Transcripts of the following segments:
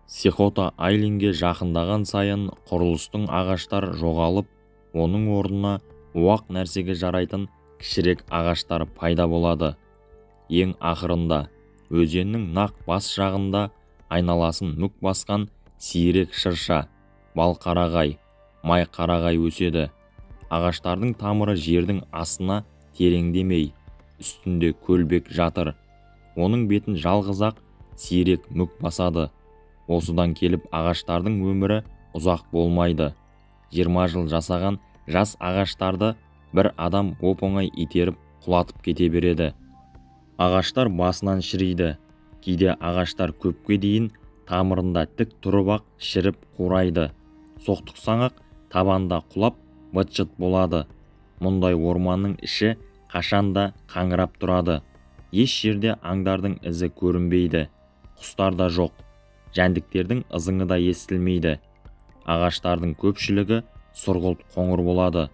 Сихоте-Алинге жақындаған сайын құрылыстың ағаштар жоғалып, оның орнына уақ нәрсеге жарайтын кішірек ағаштар пайда болады. Ең ақырында өзеннің нақ бас жағында айналасын мүк басқан сирек шырша, балқарағай, майқарағай өседі. Ағаштардың тамыры жердің астына тереңдемей, үстінде көлбек жатыр. Оның бетін жалғыз-ақ сирек мүк басады. Осыдан келіп ағаштардың өмірі ұзақ болмайды. 20 жыл жасаған жас ағаштарды бір адам оп-оңай итеріп құлатып кете береді. Ағаштар басынан шіриді. Кейде ағаштар көпке дейін тамырында тік тұрып-ақ шіріп қурайды. Соқтықсаң-ақ табанда құлап быт-шыт болады. Мұндай орманның іші қашанда қаңырап тұрады. Еш жерде аңдардың ізі көрінбейді. Құстар да жоқ. Жәндіктердің ызыңы да естілмейді. Ағаштардың көпшілігі сұрғылт қоңыр болады.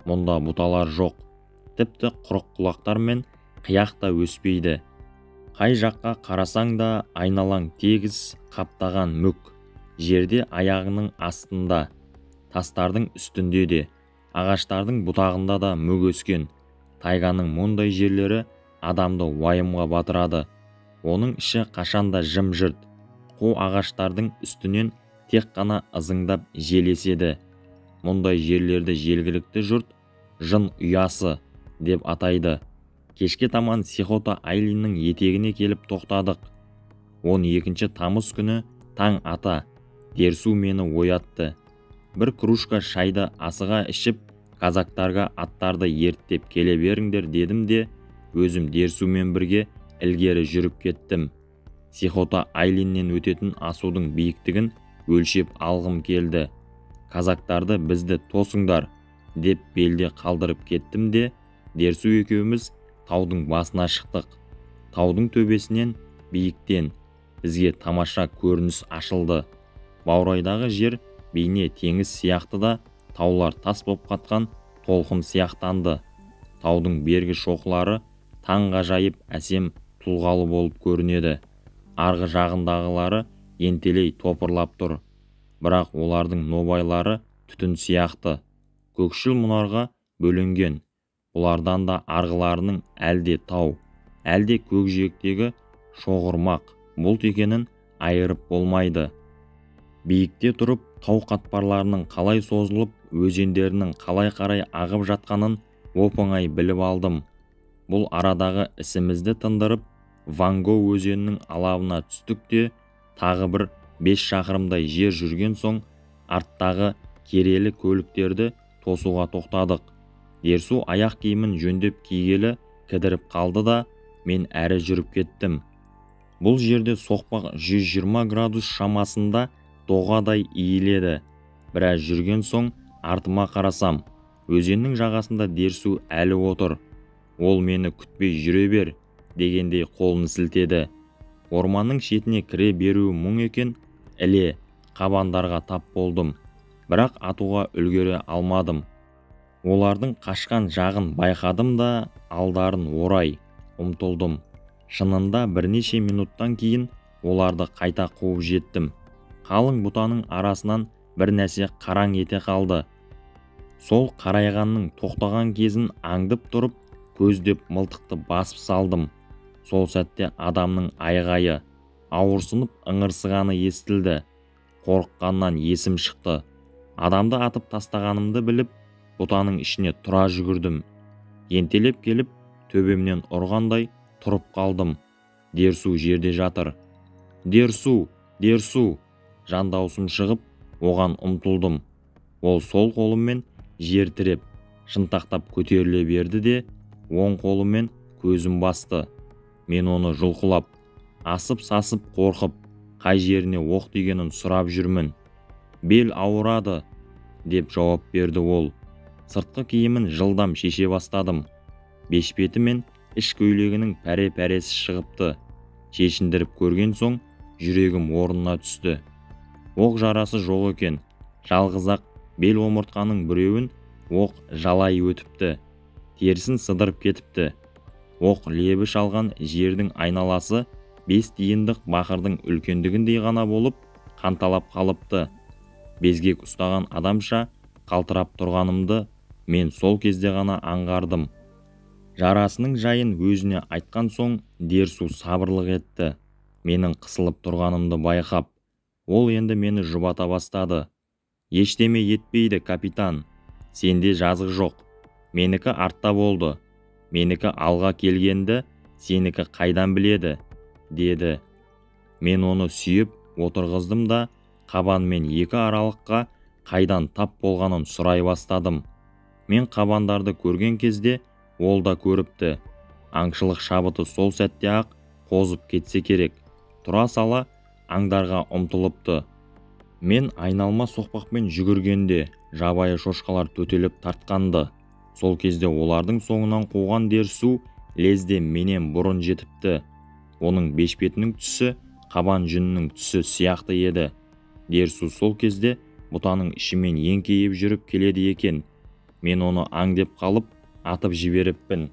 Мұнда бұталар жоқ. Тіпті құрық құлақтар мен қияқ та өспейді. Қай жаққа қарасаң да айналаң тегіс қаптаған мүк. Жерде аяғының астында, тастардың үстінде де, ағаштардың бұтағында да мүк өскен. Тайганың мұндай жерлері адамды уайымға батырады. Оның іші қашанда жым-жырт. Қу ағаштардың үстінен тек қана ызыңдап жел еседі. Мұндай жерлерді жергілікті жұрт жын ұясы деп атайды. Кешке таман Сихоте-Алиннің етегіне келіп тоқтадық. 12 тамыз күні таң ата Дерсу мені оятты. Бір кружка шайды асыға ішіп, казактарға аттарды ерттеп келе беріңдер дедім де, өзім Дерсумен бірге ілгері жүріп кеттім. Сихоте-Алиннен өтетін асудың биіктігін өлшеп алғым келді. Казактарды бізді тосыңдар деп белде қалдырып кеттім де, Дерсу екеуміз таудың басына шықтық. Таудың төбесінен биіктен бізге тамаша көрініс ашылды. Баурайдағы жер бейне теңіз сияқты да, таулар тас боп қатқан толқын сияқтанды. Таудың бергі шоқылары таңғажайып әсем тұлғалы болып көрінеді. Арғы жағындағылары ентелей топырлап тұр. Бірақ олардың нобайлары түтін сияқты. Көкшіл мұнарға бөленген. Бұлардан да арғыларының әлде тау, әлде көкжиектегі шоғырмақ бұлт екенін айырып болмайды. Биікте тұрып, тау қатпарларының қалай созылып, өзендерінің қалай қарай ағып жатқанын оп-оңай біліп алдым. Бұл арадағы ісімізді тындырып, Ванго өзенінің алабына түстік те, тағы бір 5 шақырымдай жер жүрген соң, арттағы керелі көліктерді тосуға тоқтадық. Дерсу аяқ киімін жөндеп кигелі кідіріп қалды да, мен әрі жүріп кеттім. Бұл жерде соқпақ 120 градус шамасында доғадай иіледі. Біраз жүрген соң артыма қарасам, өзеннің жағасында Дерсу әлі отыр. Ол мені күтпей жүре бер дегендей қолын сілтеді. Орманның шетіне кіре беруі мұң екен, іле қабандарға тап болдым. Бірақ атуға үлгере алмадым. Олардың қашқан жағын байқадым да, алдарын орай ұмтылдым. Шынында бірнеше минуттан кейін оларды қайта қуып жеттім. Қалың бұтаның арасынан бір нәрсе қараң ете қалды. Сол қарайғанның тоқтаған кезін аңдып тұрып, көздеп мылтықты басып салдым. Сол сәтте адамның айғайы, ауырсынып ыңырсығаны естілді. Қорыққаннан есім шықты. Адамды атып тастағанымды біліп, бұтаның ішіне тұра жүгірдім. Ентелеп келіп, төбемнен ұрғандай тұрып қалдым. Дерсу жерде жатыр. Дерсу, Дерсу! Жан даусым шығып, оған ұмтылдым. Ол сол қолыммен жер тіреп, шынтақтап көтеріле берді де, оң қолыммен көзім басты. Мен оны жұлқылап, асып-сасып қорқып, қай жеріне оқ дегенін сұрап жүрмін. Бел ауырады, деп жауап берді ол. Сыртқы киімін жылдам шеше бастадым. Бешпеті мен іш көйлегінің пәре-пәресі шығыпты. Шешіндіріп көрген соң жүрегім орнына түсті. Оқ жарасы жоқ екен. Жалғыз-ақ бел омыртқаның біреуін оқ жалай өтіпті. Терісін сыдырып кетіпті. Оқ лебі шалған жердің айналасы 5 тиындық бақырдың үлкендігіндей ғана болып, Қанталап қалыпты. Безгек ұстаған адамша қалтырап тұрғанымды мен сол кезде ғана аңғардым. Жарасының жайын өзіне айтқан соң Дерсу сабырлық етті. Менің қысылып тұрғанымды байқап, ол енді мені жұбата бастады. Ештеме етпейді, капитан. Сенде жазық жоқ. Менікі артта болды. Менікі алға келгенді, сенікі қайдан біледі, деді. Мен оны сүйіп отырғыздым да, қабанмен екі аралыққа қайдан тап болғанын сұрай бастадым. Мен қабандарды көрген кезде ол да көріпті. Аңшылық шабыты сол сәтте-ақ қозып кетсе керек. Тұра сала аңдарға ұмтылыпты. Мен айналма соқпақпен жүгіргенде жабайы шошқалар төтелеп тартқанды. Сол кезде олардың соңынан қуған Дерсу лезде менен бұрын жетіпті. Оның бешпетінің түсі қабан жүнінің түсі сияқты еді. Дерсу сол кезде бұтаның ішімен еңкейіп жүріп келеді екен. Мен оны аңдеп қалып, атып жіберіппін.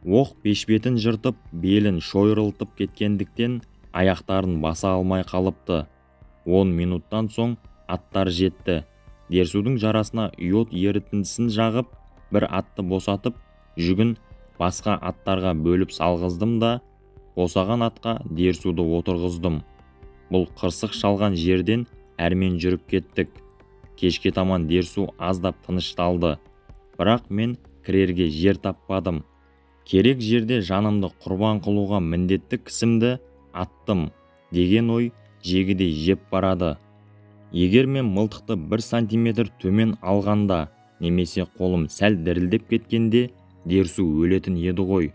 Оқ бешпетін жыртып, белін шойырылтып кеткендіктен аяқтарын баса алмай қалыпты. 10 минуттан соң аттар жетті. Дерсудың жарасына йод ерітіндісін жағып, бір атты босатып, жүгін басқа аттарға бөліп салғыздым да, босаған атқа Дерсуды отырғыздым. Бұл қырсық шалған жерден әрмен жүріп кеттік. Кешке таман Дерсу аздап тынышталды. Бірақ мен кірерге жер таппадым. Керек жерде жанымды құрбан қылуға міндетті кісімді аттым деген ой жегідей жеп барады. Егер мен мылтықты 1 сантиметр төмен алғанда, немесе қолым сәл дірілдеп кеткенде Дерсу өлетін еді ғой.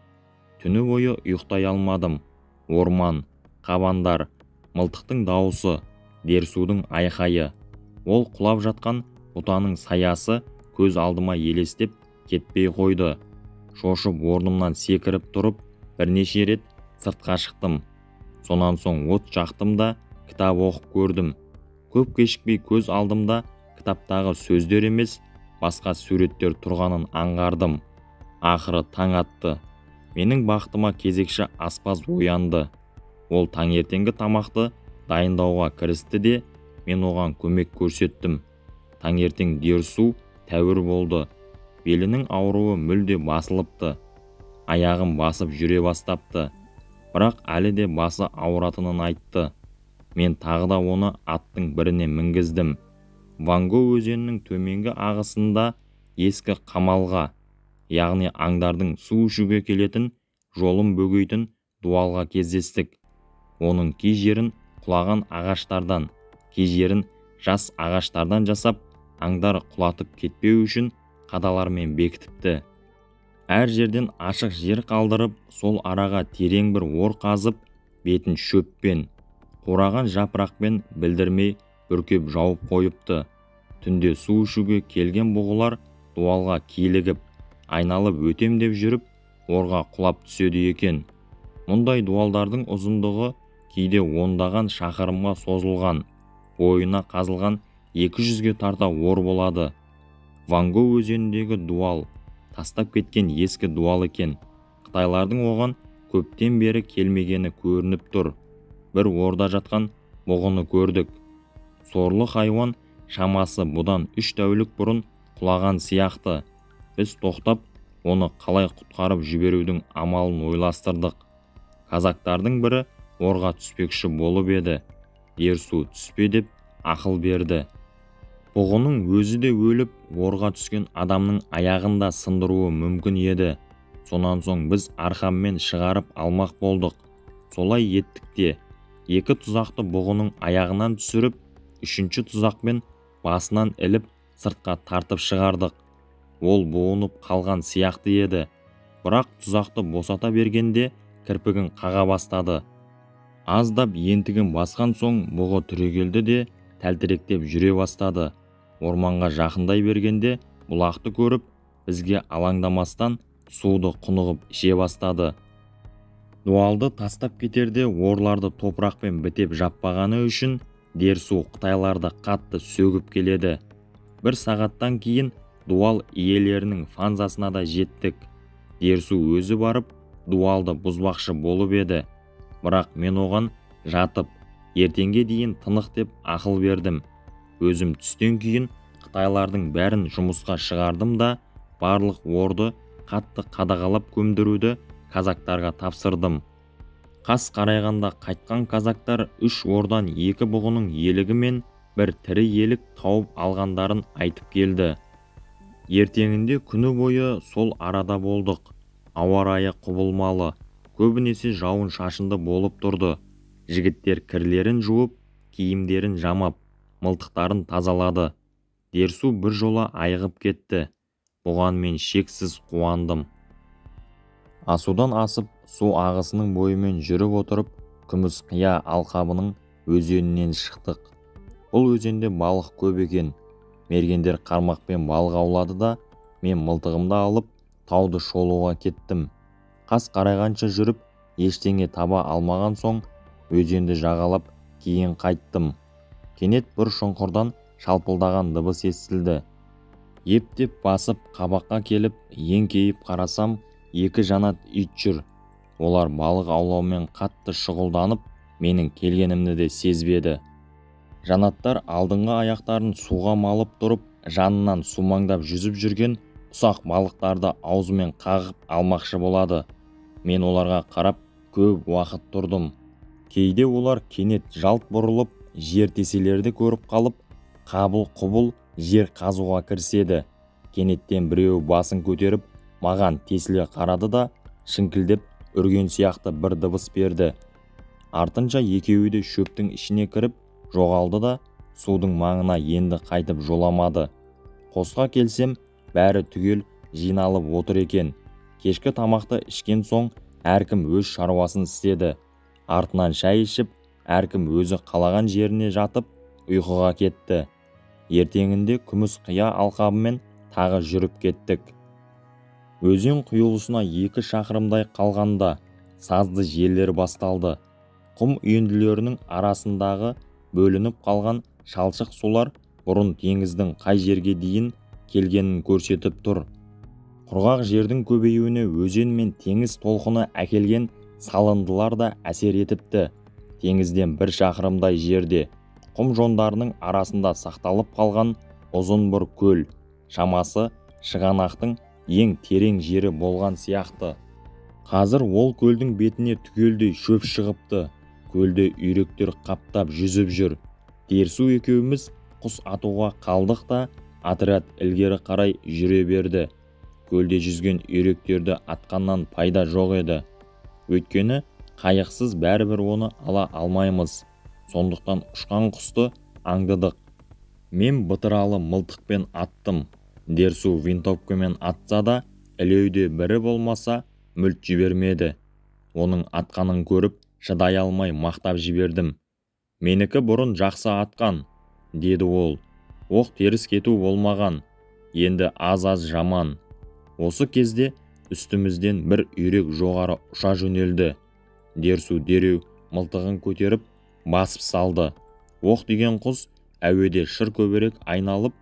Түні бойы ұйықтай алмадым. Орман, қабандар, мылтықтың дауысы, Дерсудың айқайы. Ол құлап жатқан бұтаның саясы көз алдыма елестеп кетпей қойды. Шошып орнымнан секіріп тұрып, бірнеше рет сыртқа шықтым. Сонан соң от жақтым да кітап оқып көрдім. Көп кешікпей көз алдымда кітаптағы сөздер емес, басқа суреттер тұрғанын аңғардым. Ақыры таң атты. Менің бақытыма кезекші аспаз оянды. Ол таңертеңгі тамақты дайындауға кірісті де, мен оған көмек көрсеттім. Таңертең Дерсу тәуір болды. Белінің ауруы мүлде басылыпты. Аяғын басып жүре бастапты. Бірақ әлі де басы ауыратынын айтты. Мен тағы да оны аттың біріне мінгіздім. Ванго өзенінің төменгі ағысында ескі қамалға, яғни аңдардың су ішуге келетін жолын бөгейтін дуалға кездестік. Оның кей жерін құлаған ағаштардан, кей жерін жас ағаштардан жасап, аңдар құлатып кетпеу үшін қадалармен бекітіпті. Әр жерден ашық жер қалдырып, сол араға терең бір ор қазып, бетін шөппен, қураған жапырақпен білдірмей бүркеп жауып қойыпты. Түнде су ішуге келген бұғылар дуалға килігіп, айналып өтем деп жүріп, орға құлап түседі екен. Мұндай дуалдардың ұзындығы кейде ондаған шақырымға созылған, бойына қазылған 200-ге тарта ор болады. Ванго өзеніндегі дуал тастап кеткен ескі дуал екен. Қытайлардың оған көптен бері келмегені көрініп тұр. Бір орда жатқан бұғыны көрдік. Сорлы хайуан шамасы бұдан 3 тәулік бұрын құлаған сияқты. Біз тоқтап, оны қалай құтқарып жіберудің амалын ойластырдық. Казактардың бірі орға түспекші болып еді. Дерсу түспе деп ақыл берді. Бұғының өзі де өліп, орға түскен адамның аяғын да сындыруы мүмкін еді. Сонан соң біз арқанмен шығарып алмақ болдық. Солай еттік те, 2 тұзақты бұғының аяғынан түсіріп, 3-ші тұзақпен басынан іліп сыртқа тартып шығардық. Ол буынып қалған сияқты еді. Бірақ тұзақты босата бергенде кірпігін қаға бастады. Аздап ентігін басқан соң бұғы түрегелді де тәлтіректеп жүре бастады. Орманға жақындай бергенде бұлақты көріп, бізге алаңдамастан суды құнығып іше бастады. Дуалды тастап кетерде орларды топырақпен бітеп жаппағаны үшін Дерсу қытайларды қатты сөгіп келеді. Бір сағаттан кейін дуал иелерінің фанзасына да жеттік. Дерсу өзі барып дуалды бұзбақшы болып еді. Бірақ мен оған жатып, Ертеңге дейін тынық деп ақыл бердім. Өзім түстен кейін қытайлардың бәрін жұмысқа шығардым да, барлық орды қатты қадағалап көмдіруді казактарға тапсырдым. Қас қарайғанда қайтқан казактар 3 ордан 2 бұғының елігі мен бір тірі елік тауып алғандарын айтып келді. Ертеңінде күні бойы сол арада болдық. Ауа райы құбылмалы, көбінесе жауын-шашынды болып тұрды. Жігіттер кірлерін жуып, киімдерін жамап, мылтықтарын тазалады. Дерсу бір жола айығып кетті. Бұған мен шексіз қуандым. Асудан асып, су ағысының бойымен жүріп отырып, Күміс қия алқабының өзенінен шықтық. Бұл өзенде балық көп екен. Мергендер қармақпен балық аулады да, мен мылтығымды алып, тауды шолуға кеттім. Қас қарайғанша жүріп, ештеңе таба алмаған соң, өзенді жағалап кейін қайттым. Кенет бір шұңқырдан шалпылдаған дыбыс естілді. Ептеп басып қабаққа келіп, еңкейіп қарасам, 2 жанат ит жүр. Олар балық аулаумен қатты шұғылданып, менің келгенімді де сезбеді. Жанаттар алдыңғы аяқтарын суға малып тұрып, жанынан сумаңдап жүзіп жүрген ұсақ балықтарды аузымен қағып алмақшы болады. Мен оларға қарап көп уақыт тұрдым. Кейде олар кенет жалт бұрылып, жер теселерді көріп қалып, қабыл-құбыл жер қазуға кіріседі. Кенеттен біреуі басын көтеріп, маған тесіле қарады да, шіңкілдеп үрген сияқты бір дыбыс берді. Артынша екеуі де шөптің ішіне кіріп, жоғалды да, судың маңына енді қайтып жоламады. Қосқа келсем, бәрі түгел жиналып отыр екен. Кешкі тамақты ішкен соң, әркім өз шаруасын істеді. Артынан шай ішіп, әркім өзі қалаған жеріне жатып, ұйқыға кетті. Ертеңінде Күміс қия алқабымен тағы жүріп кеттік. Өзен құйылысына 2 шақырымдай қалғанда сазды жерлер басталды. Құм үйінділерінің арасындағы бөлініп қалған шалшық сулар бұрын теңіздің қай жерге дейін келгенін көрсетіп тұр. Құрғақ жердің көбеюіне өзен мен теңіз толқыны әкелген салындылар да әсер етіпті. Теңізден 1 шақырымдай жерде құм жондарының арасында сақталып қалған ұзын бір көл, шамасы шығанақтың ең терең жері болған сияқты. Қазір ол көлдің бетіне түгелдей шөп шығыпты. Көлде үйректер қаптап жүзіп жүр. Дерсу екеуміз құс атуға қалдық та, отряд ілгері қарай жүре берді. Көлде жүзген үйректерді атқаннан пайда жоқ еді. Өйткені қайықсыз бәрібір оны ала алмаймыз. Сондықтан ұшқан құсты аңдыдық. Мен бытыралы мылтықпен аттым. Дерсу винтовкамен атса да, ілеуде бірі болмаса, мүлт жібермеді. Оның атқанын көріп, шыдай алмай мақтап жібердім. Менікі бұрын жақсы атқан, деді ол. Оқ теріс кету болмаған, енді аз-аз жаман. Осы кезде үстімізден бір үйрек жоғары ұша жөнелді. Дерсу дереу мылтығын көтеріп, басып салды. Оқ деген құс әуеде шыр көберек айналып,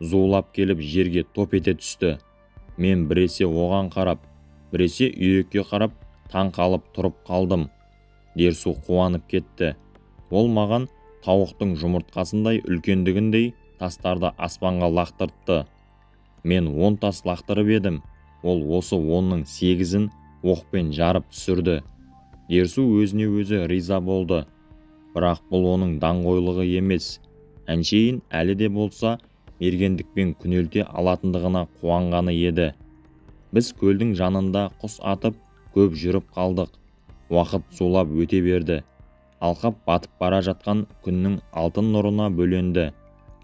зулап келіп жерге топ ете түсті. Мен біресе оған қарап, біресе үйрекке қарап таң қалып тұрып қалдым. Дерсу қуанып кетті. Ол маған тауықтың жұмыртқасындай үлкендігіндей тастарды аспанға лақтыртты. Мен 10 тас лақтырып едім, ол осы 10-ның 8-ін оқпен жарып түсірді. Дерсу өзіне өзі риза болды. Бірақ бұл оның даңғойлығы емес. Әншейін әлі де болса мергендікпен күнелте алатындығына қуанғаны еді. Біз көлдің жанында құс атып көп жүріп қалдық. Уақыт зулап өте берді. Алқап батып бара жатқан күннің алтын нұрына бөленді.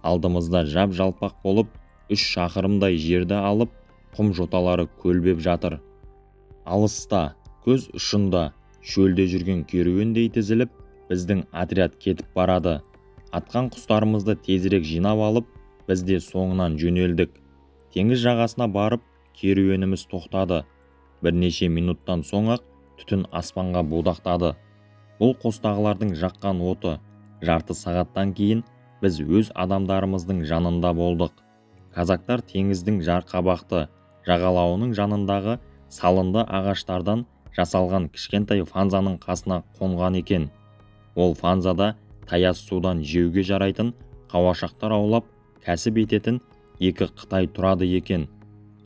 Алдымызда жап-жалпақ болып 3 шақырымдай жерді алып, құм жоталары көлбеп жатыр. Алыста, көз ұшында, шөлде жүрген керуендей тізіліп, біздің отряд кетіп барады. Атқан құстарымызды тезірек жинап алып, біз де соңынан жөнелдік. Теңіз жағасына барып, керуеніміз тоқтады. Бірнеше минуттан соң-ақ түтін аспанға будақтады. Бұл қостағылардың жаққан оты. Жарты сағаттан кейін біз өз адамдарымыздың жанында болдық. Казактар теңіздің жарқабақты жағалауының жанындағы салынды ағаштардан жасалған кішкентай фанзаның қасына қонған екен. Ол фанзада таяз судан жеуге жарайтын қауашақтар аулап кәсіп ететін екі қытай тұрады екен.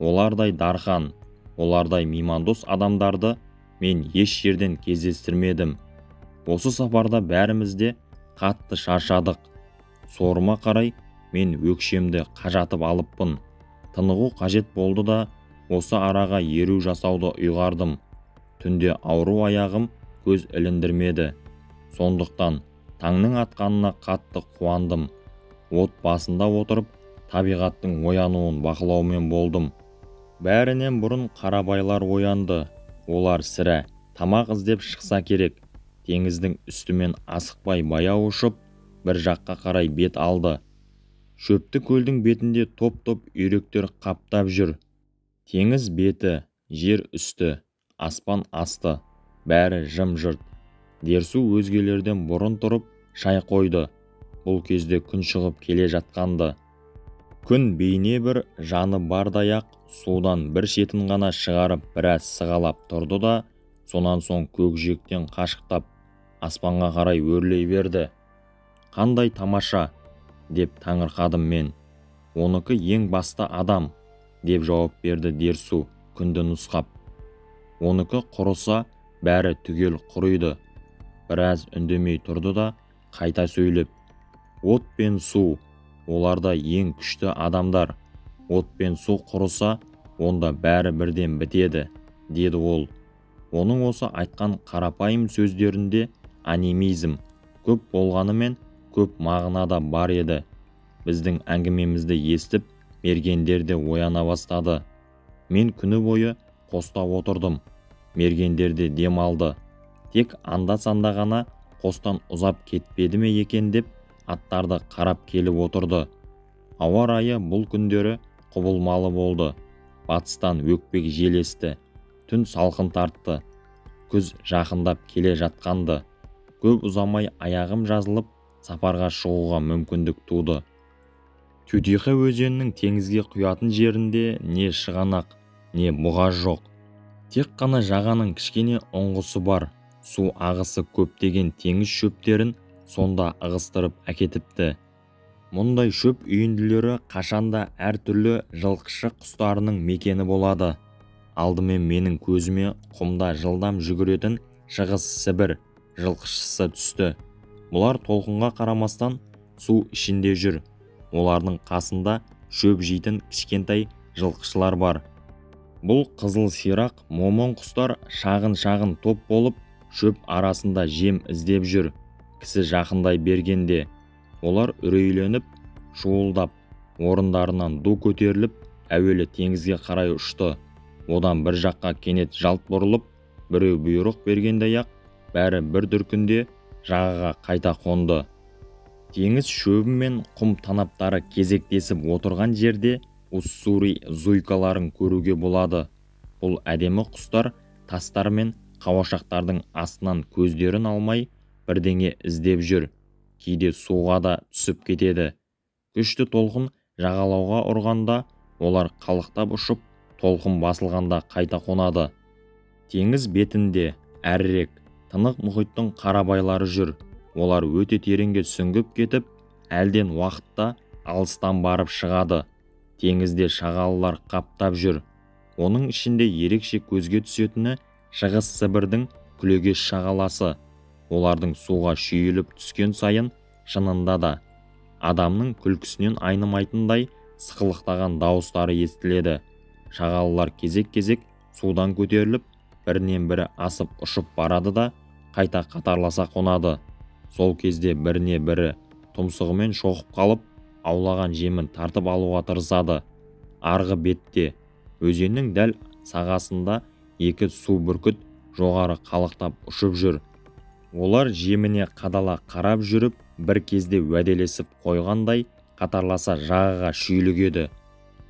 Олардай дархан, олардай меймандос адамдарды мен еш жерден кездестірмедім. Осы сапарда бәріміз де қатты шаршадық. Сорыма қарай мен өкшемді қажатып алыппын. Тынығу қажет болды да, осы араға еру жасауды ұйғардым. Түнде ауру аяғым көз іліндірмеді. Сондықтан таңның атқанына қатты қуандым. От басында отырып, табиғаттың оянуын бақылаумен болдым. Бәрінен бұрын қарабайлар оянды. Олар сірә тамақ іздеп шықса керек. Теңіздің үстімен асықпай баяу ұшып, бір жаққа қарай бет алды. Шөпті көлдің бетінде топ-топ үйректер қаптап жүр. Теңіз беті, жер үсті, аспан асты, бәрі жым-жырт. Дерсу өзгелерден бұрын тұрып, шай қойды. Бұл кезде күн шығып келе жатқанды. Күн бейне бір жаны бардай-ақ судан бір шетін ғана шығарып біраз сығалап тұрды да, сонан соң көкжиектен қашықтап аспанға қарай өрлей берді. Қандай тамаша, деп таңырқадым мен. Оныкі ең басты адам, деп жауап берді Дерсу күнді нұсқап. Оныкі құрыса, бәрі түгел құриды. Біраз үндемей тұрды да, қайта сөйлеп. От пен су, оларда ең күшті адамдар. От пен су құрыса, онда бәрі бірден бітеді, деді ол. Оның осы айтқан қарапайым сөздерінде анимизм көп болғанымен көп мағына да бар еді. Біздің әңгімемізді естіп, мергендер де ояна бастады. Мен күні бойы қоста отырдым. Мергендер де дем алды. Тек анда-санда ғана қостан ұзап кетпеді ме екен деп аттарды қарап келіп отырды. Ауа райы бұл күндері құбылмалы болды. Батыстан өкпек жел есті. Түн салқын тартты. Күз жақындап келе жатқанды. Көп ұзамай аяғым жазылып, сапарға шығуға мүмкіндік туды. Тютихе өзенінің теңізге құятын жерінде не шығанақ, не бұға жоқ. Тек қана жағаның кішкене ұңғысы бар. Су ағысы көптеген теңіз шөптерін сонда ығыстырып әкетіпті. Мұндай шөп үйінділері қашанда әртүрлі жылқышы құстарының мекені болады. Алдымен менің көзіме құмда жылдам жүгіретін Шығыс Сібір жылқышысы түсті. Бұлар толқынға қарамастан су ішінде жүр. Олардың қасында шөп жейтін кішкентай жылқышылар бар. Бұл қызыл сирақ момын құстар шағын-шағын топ болып шөп арасында жем іздеп жүр. Кісі жақындай бергенде олар үрейленіп, шуылдап, орындарынан ду көтеріліп, әуелі теңізге қарай ұшты. Одан бір жаққа кенет жалт бұрылып, біреу бұйрық бергендей-ақ, бәрі бір дүркінде жағаға қайта қонды. Теңіз шөбі мен құм танаптары кезектесіп отырған жерде уссури зуйкаларын көруге болады. Бұл әдемі құстар тастар мен қауашақтардың астынан көздерін алмай бірдеңе іздеп жүр. Кейде суға да түсіп кетеді. Күшті толқын жағалауға ұрғанда олар қалықтап ұшып, толқын басылғанда қайта қонады. Теңіз бетінде әрірек тынық мұхиттың қарабайлары жүр. Олар өте тереңге сүңгіп кетіп, әлден уақытта алыстан барып шығады. Теңізде шағалалар қаптап жүр. Оның ішінде ерекше көзге түсетіні Шығыс Сібірдің күлегеш шағаласы. Олардың суға шүйіліп түскен сайын шынында да адамның күлкісінен айнымайтындай сықылықтаған дауыстары естіледі. Шағалалар кезек-кезек судан көтеріліп, бірінен бірі асып ұшып барады да, қайта қатарласа қонады. Сол кезде біріне бірі тұмсығымен шоқып қалып, аулаған жемін тартып алуға тырысады. Арғы бетте, өзеннің дәл сағасында екі су бүркіт жоғары қалықтап ұшып жүр. Олар жеміне қадала қарап жүріп, бір кезде уәделесіп қойғандай қатарласа жағаға шүйлігеді.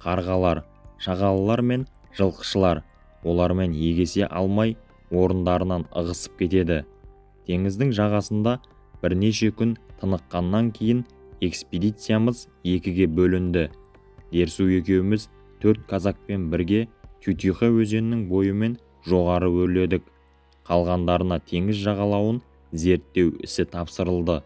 Қарғалар, шағалалар мен жылқышылар олармен егесе алмай орындарынан ығысып кетеді. Теңіздің жағасында бірнеше күн тыныққаннан кейін экспедициямыз екіге бөлінді. Дерсу екеуміз 4 казакпен бірге Тютихе өзенінің бойымен жоғары өрледік. Қалғандарына теңіз жағалауын зерттеу ісі тапсырылды.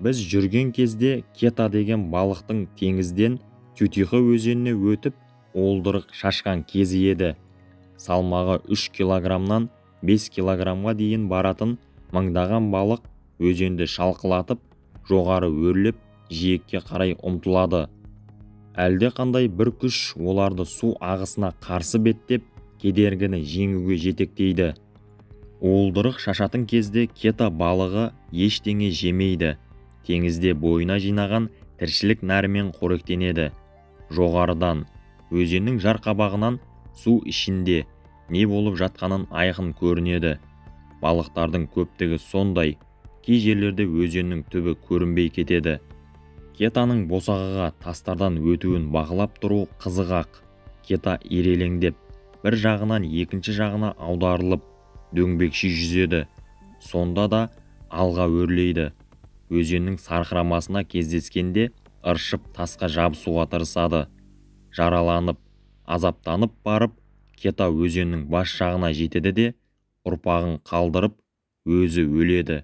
Біз жүрген кезде кета деген балықтың теңізден Тютихы өзеніне өтіп, уылдырық шашқан кезі еді. Салмағы 3 килограммнан 5 килограммға дейін баратын мыңдаған балық өзенді шалқылатып, жоғары өрлеп, жиекке қарай ұмтылады. Әлде қандай бір күш оларды су ағысына қарсы беттеп, кедергіні жеңуге жетектейді. Уылдырық шашатын кезде кета балығы ештеңе жемейді. Теңізде бойына жинаған тіршілік нәрімен қоректенеді. Жоғарыдан, өзеннің жар қабағынан су ішінде не болып жатқанын айқын көрінеді. Балықтардың көптігі сондай, кей жерлерде өзеннің түбі көрінбей кетеді. Кетаның босағаға тастардан өтуін бақылап тұру қызық-ақ. Кета ирелеңдеп, бір жағынан екінші жағына аударылып, дөңбекши жүзеді. Сонда да алға өрлейді. Өзеннің сарқырамасына кездескенде ыршып тасқа жабысуға тырысады. Жараланып, азаптанып барып, кета өзеннің бас жағына жетеді де, ұрпағын қалдырып, өзі өледі.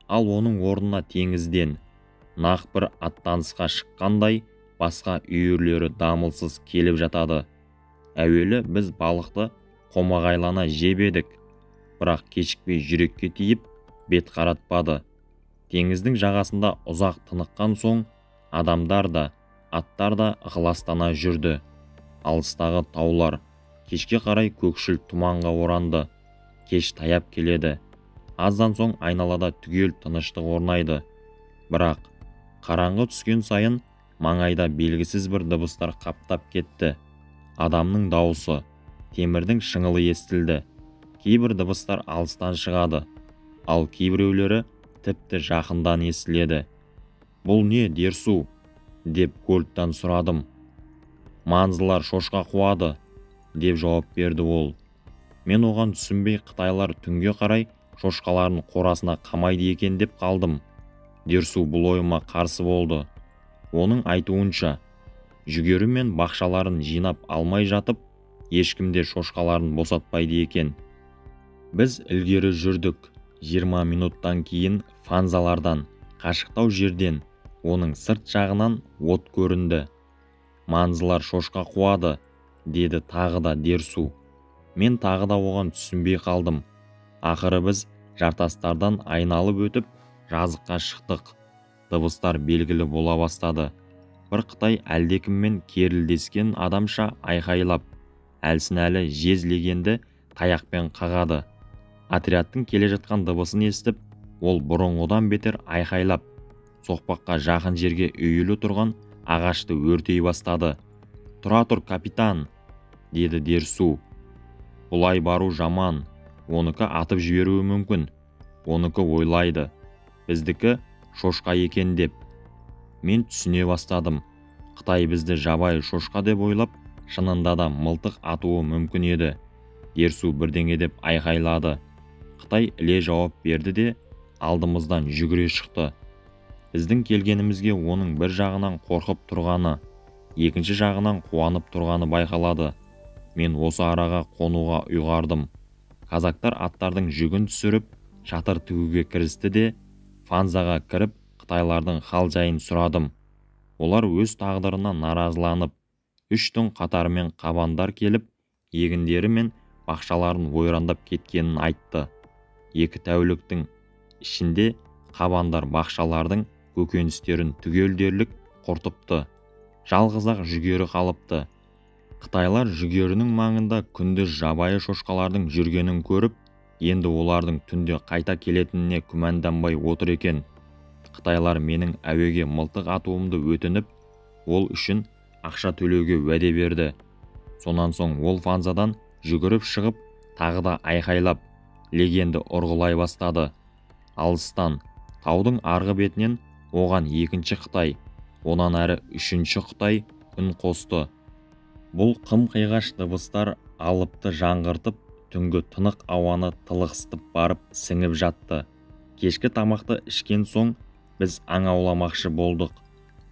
Ал оның орнына теңізден нақ бір аттанысқа шыққандай басқа үйірлері дамылсыз келіп жатады. Әуелі біз балықты қомағайлана жеп едік, бірақ кешікпей жүрекке тиіп, бет қаратпады. Теңіздің жағасында ұзақ тыныққан соң, адамдар да, аттар да ықыластана жүрді. Алыстағы таулар кешке қарай көкшіл тұманға оранды. Кеш таяп келеді. Аздан соң айналада түгел тыныштық орнайды. Бірақ қараңғы түскен сайын маңайда белгісіз бір дыбыстар қаптап кетті. Адамның дауысы, темірдің шыңылы естілді. Кейбір дыбыстар алыстан шығады, ал кейбіреулері тіпті жақындан естіледі. «Бұл не, Дерсу?» деп Гольдтан сұрадым. «Манзылар шошқа қуады», деп жауап берді ол. Мен оған түсінбей, қытайлар түнге қарай шошқаларын қорасына қамайды екен деп қалдым. Дерсу бұл ойыма қарсы болды. Оның айтуынша, жүгері мен бақшаларын жинап алмай жатып, ешкім де шошқаларын босатпайды екен. Біз ілгері жүрдік. 20 минуттан кейін фанзалардан, қашықтау жерден, оның сырт жағынан от көрінді. «Манзылар шошқа қуады», деді тағы да Дерсу. Мен тағы да оған түсінбей қалдым. Ақыры біз жартастардан айналып өтіп, жазыққа шықтық. Дыбыстар белгілі бола бастады. Бір қытай әлдекіммен керілдескен адамша айқайлап, әлсін-әлі жез легенді таяқпен қағады. Отрядтың келе жатқан дыбысын естіп, ол бұрынғыдан бетер айқайлап, соқпаққа жақын жерге үйілі тұрған ағашты өртей бастады. «Тұра тұр, капитан», деді Дерсу. «Бұлай бару жаман, оныкі атып жіберуі мүмкін, оныкі ойлайды, біздікі шошқа екен деп». Мен түсіне бастадым. Қытай бізді жабайы шошқа деп ойлап, шынында да мылтық атуы мүмкін еді. Дерсу бірдеңе деп айқайлады. Қытай іле жауап берді де, алдымыздан жүгіре шықты. Біздің келгенімізге оның бір жағынан қорқып тұрғаны, екінші жағынан қуанып тұрғаны байқалады. Мен осы араға қонуға ұйғардым. Казактар аттардың жүгін түсіріп, шатыр тігуге кірісті де, фанзаға кіріп, қытайлардың хал-жайын сұрадым. Олар өз тағдырына наразыланып, 3 түн қатарымен қабандар келіп, егіндері мен бақшаларын ойрандап кеткенін айтты. 2 тәуліктің ішінде қабандар бақшалардың көкөністерін түгел дерлік құртыпты. Жалғыз-ақ жүгері қалыпты. Қытайлар жүгерінің маңында күндіз жабайы шошқалардың жүргенін көріп, енді олардың түнде қайта келетініне күмәнданбай отыр екен. Қытайлар менің әуеге мылтық атуымды өтініп, ол үшін ақша төлеуге уәде берді. Сонан соң ол фанзадан жүгіріп шығып, тағы да айқайлап, легенді ұрғылай бастады. Алыстан, таудың арғы бетінен оған екінші қытай, онан әрі үшінші қытай үн қосты. Бұл қым-қиғаш дыбыстар алыпты жаңғыртып, түнгі тынық ауаны тылықсытып барып сіңіп жатты. Кешкі тамақты ішкен соң біз аң ауламақшы болдық.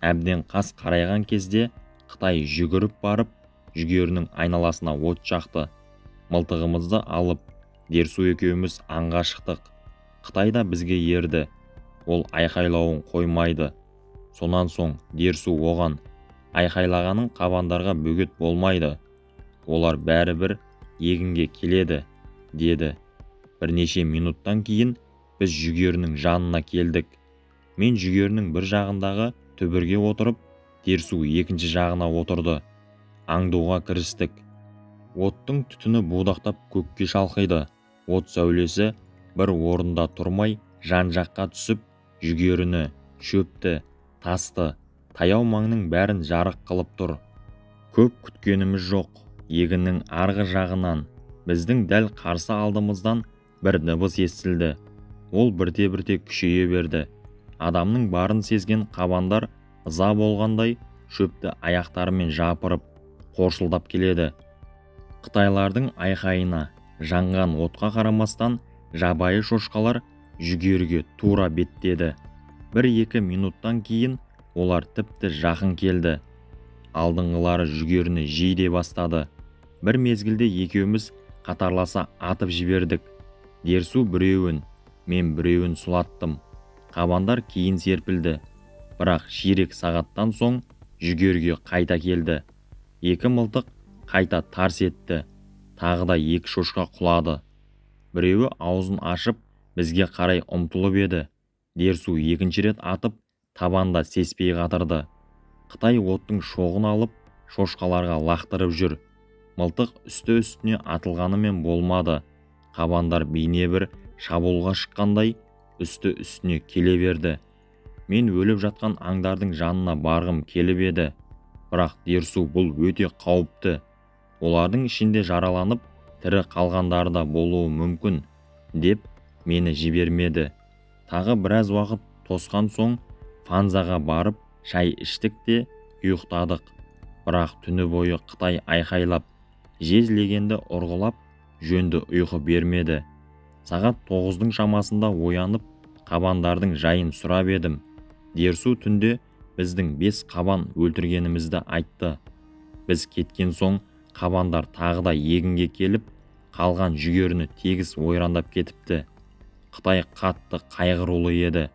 Әбден қас қарайған кезде қытай жүгіріп барып, жүгерінің айналасына от жақты. Мылтығымызды алып, Дерсу екеуміз аңға шықтық. Қытай да бізге ерді. Ол айқайлауын қоймайды. Сонан соң Дерсу оған: айқайлағаның қабандарға бөгет болмайды. Олар бәрібір егінге келеді, деді. Бірнеше минуттан кейін біз жүгерінің жанына келдік. Мен жүгерінің бір жағындағы түбірге отырып, Дерсу екінші жағына отырды. Аңдуға кірістік. Оттың түтіні будақтап көкке шалқиды. От сәулесі бір орында тұрмай жан-жаққа түсіп, жүгеріні, шөпті, тасты, таяу маңның бәрін жарық қылып тұр. Көп күткеніміз жоқ. Егіннің арғы жағынан, біздің дәл қарсы алдымыздан бір дыбыс естілді. Ол бірте-бірте күшейе берді. Адамның барын сезген қабандар ыза болғандай шөпті аяқтарымен жапырып, қорсылдап келеді. Қытайлардың айқайына, жанған отқа қарамастан жабайы шошқалар жүгеріге тура беттеді. Бір-екі минуттан кейін олар тіпті жақын келді. Алдыңғылары жүгеріні жей де бастады. Бір мезгілде екеуміз қатарласа атып жібердік. Дерсу біреуін, мен біреуін сұлаттым. Қабандар кейін серпілді. Бірақ ширек сағаттан соң жүгеріге қайта келді. Екі мылтық қайта тарс етті. Тағы да екі шошқа құлады. Біреуі аузын ашып бізге қарай ұмтылып еді. Дерсу екінші рет атып, табанда сеспей қатырды. Қытай оттың шоғын алып, шошқаларға лақтырып жүр. Мылтық үсті-үстіне атылғанымен болмады. Қабандар бейне бір шабуылға шыққандай үсті-үстіне келе берді. Мен өліп жатқан аңдардың жанына барғым келіп еді. Бірақ Дерсу бұл өте қауіпті. Олардың ішінде жараланып, тірі қалғандары да болуы мүмкін, деп мені жібермеді. Тағы біраз уақыт тосқан соң фанзаға барып шай іштік те ұйықтадық. Бірақ түні бойы Қытай айқайлап, жез легенді ұрғылап, жөнді ұйқы бермеді. Сағат 9-дың шамасында оянып, қабандардың жайын сұрап едім. Дерсу түнде біздің 5 қабан өлтіргенімізді айтты. Біз кеткен соң қабандар тағы да егінге келіп, қалған жүгеріні тегіс ойрандап кетіпті. Қытай қатты қайғырулы еді.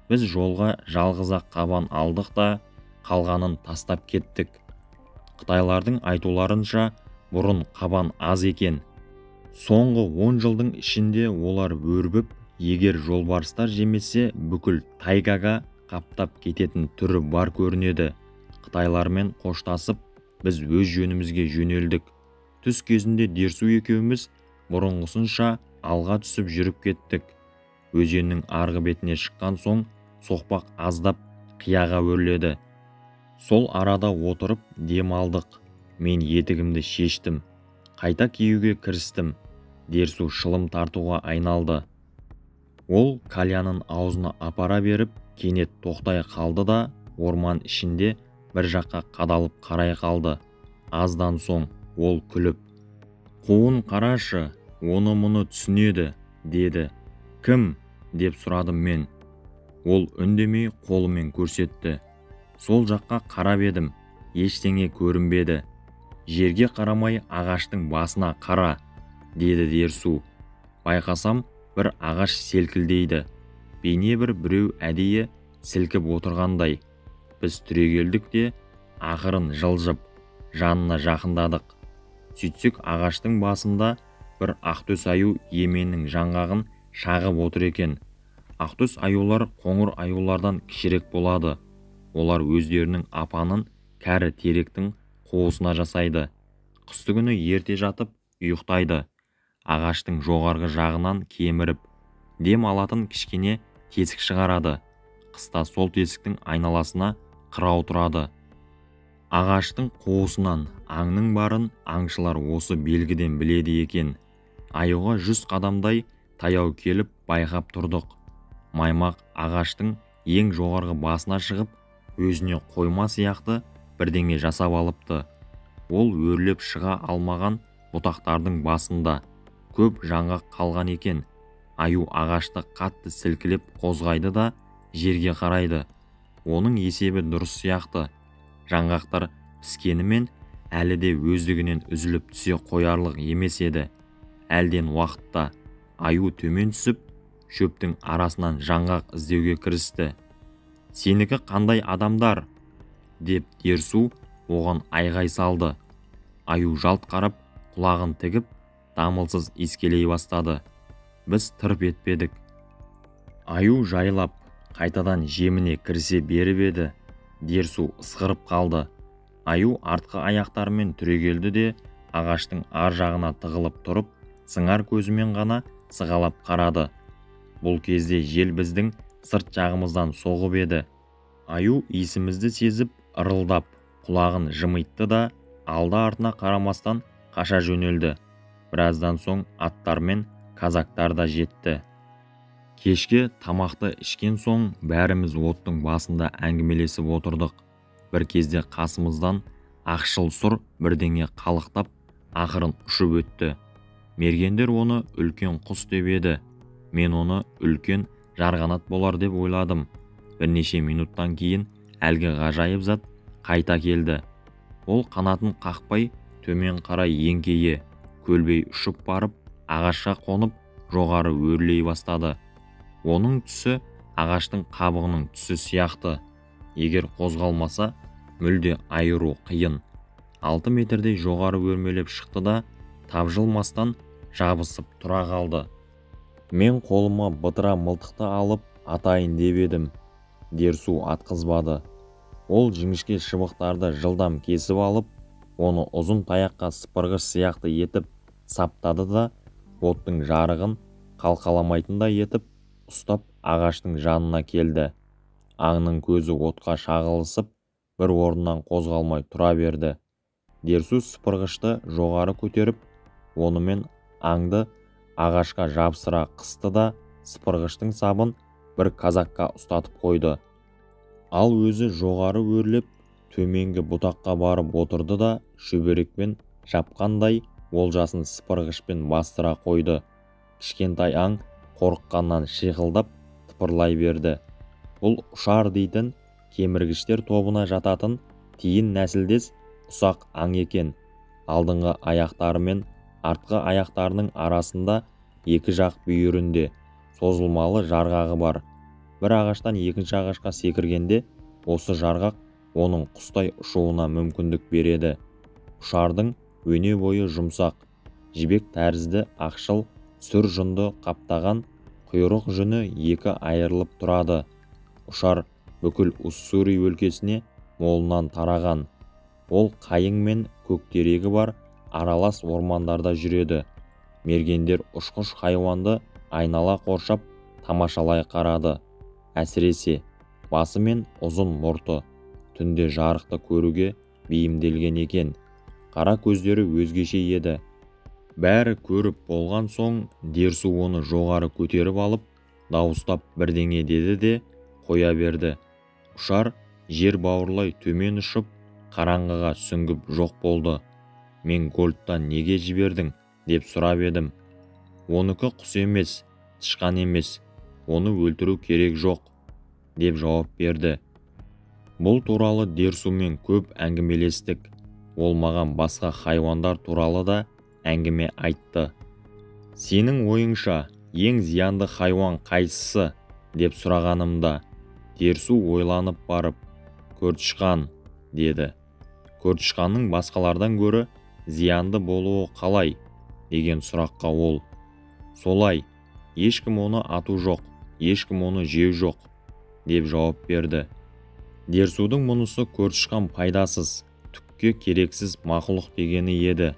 Біз жолға жалғыз-ақ қабан алдық та, қалғанын тастап кеттік. Қытайлардың айтуларынша, бұрын қабан аз екен. Соңғы 10 жылдың ішінде олар өрбіп, егер жолбарыстар жемесе, бүкіл тайгаға қаптап кететін түрі бар көрінеді. Қытайлармен қоштасып, біз өз жөнімізге жөнелдік. Түс кезінде Дерсу екеуміз бұрынғысынша алға түсіп жүріп кеттік. Өзеннің арғы бетіне шыққан соң соқпақ аздап қияға өрледі. Сол арада отырып дем алдық. Мен етігімді шештім. Қайта киюге кірістім. Дерсу шылым тартуға айналды. Ол кальянын аузына апара беріп, кенет тоқтай қалды да, орман ішінде бір жаққа қадалып қарай қалды. Аздан соң ол күліп, «Қуын қарашы, оны-мұны түсінеді», деді. «Кім?» деп сұрадым мен. Ол үндемей қолымен көрсетті. Сол жаққа қарап едім, ештеңе көрінбеді. Жерге қарамай ағаштың басына қара, деді Дерсу. Байқасам, бір ағаш селкілдейді. Бейне бір біреу әдейі сілкіп отырғандай. Біз түрегелдік те, ақырын жылжып, жанына жақындадық. Сөйтсек, ағаштың басында бір ақтөс аю еменнің жаңғағын шағып отыр екен. Ақтөс аюлар қоңыр аюлардан кішірек болады. Олар өздерінің апанын кәрі теректің қуысына жасайды. Қыстыгүні ерте жатып ұйықтайды. Ағаштың жоғарғы жағынан кеміріп, дем алатын кішкене тесік шығарады. Қыста сол тесіктің айналасына қырау тұрады. Ағаштың қуысынан аңның барын аңшылар осы белгіден біледі екен. Аюға 100 қадамдай таяу келіп байқап тұрдық. Маймақ ағаштың ең жоғарғы басына шығып, өзіне қойма сияқты бірдеңе жасап алыпты. Ол өрлеп шыға алмаған бұтақтардың басында көп жаңғақ қалған екен. Аю ағашты қатты сілкілеп қозғайды да жерге қарайды. Оның есебі дұрыс сияқты. Жаңғақтар піскенімен әлі де өздігінен үзіліп түсе қоярлық емес еді. Әлден уақытта аю төмен түсіп, шөптің арасынан жаңғақ іздеуге кірісті. «Сенікі қандай адамдар?» деп Дерсу оған айғай салды. Аю жалт қарап, құлағын тігіп, дамылсыз иіскелей бастады. Біз тырп етпедік. Аю жайлап қайтадан жеміне кірісе беріп еді, Дерсу ысқырып қалды. Аю артқы аяқтарымен түрегелді де, ағаштың ар жағына тығылып тұрып, сыңар көзімен ғана сығалап қарады. Бұл кезде жел біздің сырт жағымыздан соғып еді. Аю иісімізді сезіп, ырылдап, құлағын жымитты да, алды артына қарамастан қаша жөнелді. Біраздан соң аттар мен казактар да жетті. Кешке тамақты ішкен соң бәріміз оттың басында әңгімелесіп отырдық. Бір кезде қасымыздан ақшыл сұр бірдеңе қалықтап, ақырын ұшып өтті. Мергендер оны үлкен құс деп еді. Мен оны үлкен жарғанат болар деп ойладым. Бірнеше минуттан кейін әлгі ғажайып зат қайта келді. Ол қанатын қақпай төмен қарай еңкейе, көлбей ұшып барып, ағашқа қонып, жоғары өрлей бастады. Оның түсі ағаштың қабығының түсі сияқты. Егер қозғалмаса, мүлде айыру қиын. 6 метрдей жоғары өрмелеп шықты да, тапжылмастан жабысып тұра қалды. Мен қолыма бытыра мылтықты алып атайын деп едім. Дерсу атқызбады. Ол жіңішке шыбықтарды жылдам кесіп алып, оны ұзын таяққа сыпырғыш сияқты етіп саптады да, оттың жарығын қалқаламайтындай етіп ұстап ағаштың жанына келді. Аңның көзі отқа шағылысып, бір орнынан қозғалмай тұра берді. Дерсу сыпырғышты жоғары көтеріп, онымен аңды ағашқа жапсыра қысты да, сыпырғыштың сабын бір казакқа ұстатып қойды. Ал өзі жоғары өрлеп, төменгі бұтаққа барып отырды да, шүберекпен жапқандай олжасын сыпырғышпен бастыра қойды. Кішкентай аң қорыққаннан шиқылдап тыпырлай берді. Бұл ұшар дейтін кеміргіштер тобына жататын тиін нәсілдес ұсақ аң екен. Алдыңғы аяқтары мен артқы аяқтарының арасында екі жақ бүйірінде созылмалы жарғағы бар. Бір ағаштан екінші ағашқа секіргенде осы жарғақ оның құстай ұшуына мүмкіндік береді. Ұшардың өне бойы жұмсақ, жібек тәрізді ақшыл сүр жүнді қаптаған, құйрық жүні екі айырылып тұрады. Ұшар бүкіл Уссури өлкесіне молынан тараған. Ол қайың мен көктерегі бар аралас ормандарда жүреді. Мергендер ұшқыш хайуанды айнала қоршап тамашалай қарады. Әсіресе басы мен ұзын мұрты түнде жарықты көруге бейімделген екен. Қара көздері өзгеше еді. Бәрі көріп болған соң Дерсу оны жоғары көтеріп алып, дауыстап бірдеңе деді де қоя берді. Ұшар жер бауырлай төмен ұшып, қараңғыға сүңгіп жоқ болды. Мен Гольдтан неге жібердің деп сұрап едім. Оныкі құс емес, тышқан емес, оны өлтіру керек жоқ, деп жауап берді. Бұл туралы Дерсумен көп әңгімелестік. Ол маған басқа хайуандар туралы да әңгіме айтты. Сенің ойыңша, ең зиянды хайуан қайсысы, деп сұрағанымда, Дерсу ойланып барып, көртышқан, деді. Көртышқанның басқалардан гөрі зиянды болуы қалай, деген сұраққа ол, солай, ешкім оны ату жоқ, ешкім оны жеу жоқ, деп жауап берді. Дерсудың мұнысы көртышқан пайдасыз, түкке керексіз мақұлық дегені еді.